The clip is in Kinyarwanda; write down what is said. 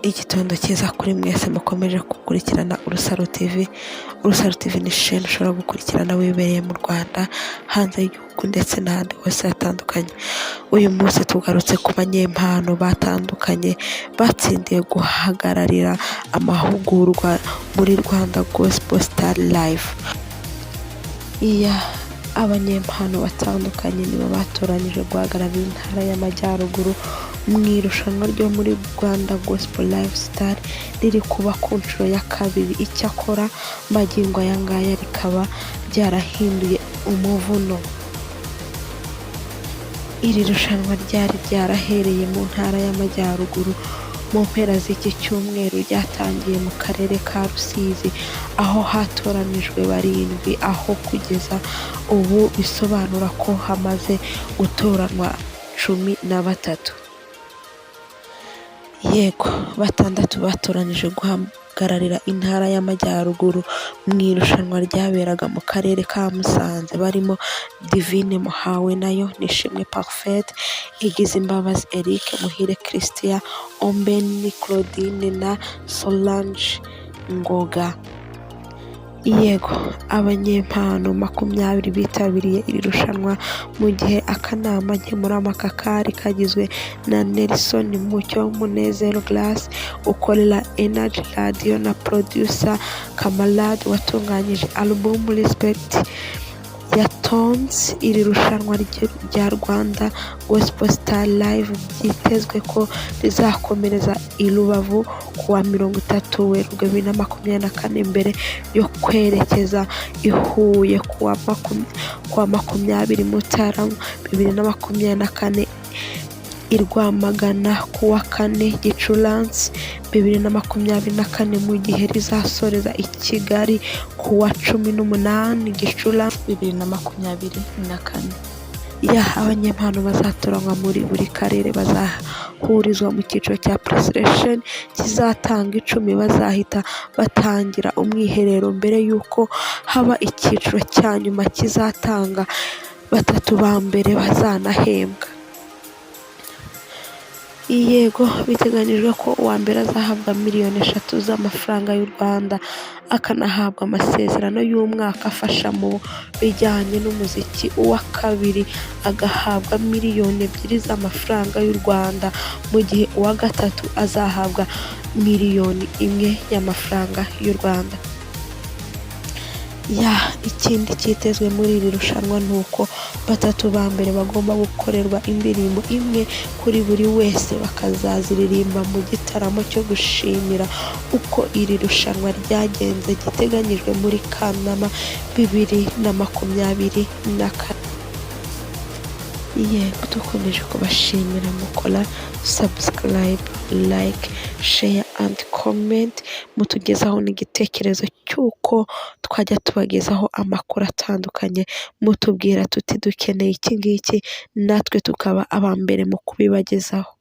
Igitondo cyiza kuri mwese mukomeje gukurikirana Urusaro TV. Urusaro TV ni shene ushobora gukurikirana wibereye mu Rwanda, hanze y'igihugu ndetse n'ahandi hose hatandukanye. Uyu munsi tugarutse ku banyempano batandukanye batsindiye guhagararira amahugurwa muri Rwanda Gospel Star Live. Iya abanyempano batandukanye nibo batoranyijwe guhagararira Intara y'Amajyaruguru mu irushanwa ryo muri Rwanda Gospel Live Star riri kuba ku nshuro ya kabiri. Icyakora magingo aya ngaya rikaba ryarahinduye umuvuno. Iri rushanwa ryari ryarahereye mu Ntara y'Amajyaruguru, mu mpera z'iki cyumweru ryatangiye mu Karere ka Rusizi, aho hatoranijwe barindwi, aho kugeza ubu bisobanura ko hamaze gutoranywa 13. Yego, batandatu batoranyijwe guhagararira Intara y'Amajyaruguru mu irushanwa ryaberaga mu Karere ka Musanze barimo Divine Muhawenayo, Nishimwe Parfaite, Igizimbabazi Eric, Muhire Christian, Ombeni Claudine na Solange Ngoga. Yego, abanyempano 20 bitabiriye iri rushanwa, mu gihe akanama nkemurampaka kari kagizwe na Nelson Mucyo, Munezero Grace ukorera Energy Radio na Producer Camarade watunganyije album Respect ya Tonzi. Iri rushanwa rya Rwanda Gospel Star Live byitezwe ko rizakomereza i Rubavu ku wa 30 Werurwe 2024, mbere yo kwerekeza i Huye ku wa 20 Mutarama 2024, i Rwamagana ku wa 4 Gicurasi 2024, mu gihe rizasoreza i Kigali ku wa 18 Gicurasi 2024. Ya abanyempano bazatoranywa muri buri karere bazahurizwa mu cyiciro cya pre-selection kizatanga 10, bazahita batangira umwiherero mbere y'uko haba icyiciro cya nyuma kizatanga batatu ba mbere bazanahembwa. Yego, biteganyijwe ko uwa mbere azahabwa miliyoni 3 z'amafaranga y'u Rwanda, akanahabwa amasezerano y'umwaka afasha mu bijyanye n'umuziki, uwa kabiri agahabwa miliyoni 2 z'amafaranga y'u Rwanda, mu gihe uwa gatatu azahabwa miliyoni 1 y'amafaranga y'u Rwanda. Ya ikindi cyitezwe muri iri rushanwa ni uko batatu ba mbere bagomba gukorerwa indirimbo imwe kuri buri wese, bakazaziririmba mu gitaramo cyo gushimira uko iri rushanwa ryagenze giteganyijwe muri Kanama 2024. Yego, dukomeje kubashimira mukora subscribe, like, share and comment, mutugezaho n'igitekerezo cy'uko twajya tubagezaho amakuru atandukanye, mutubwira tuti dukeneye iki ngiki, natwe tukaba aba mbere mu kubibagezaho.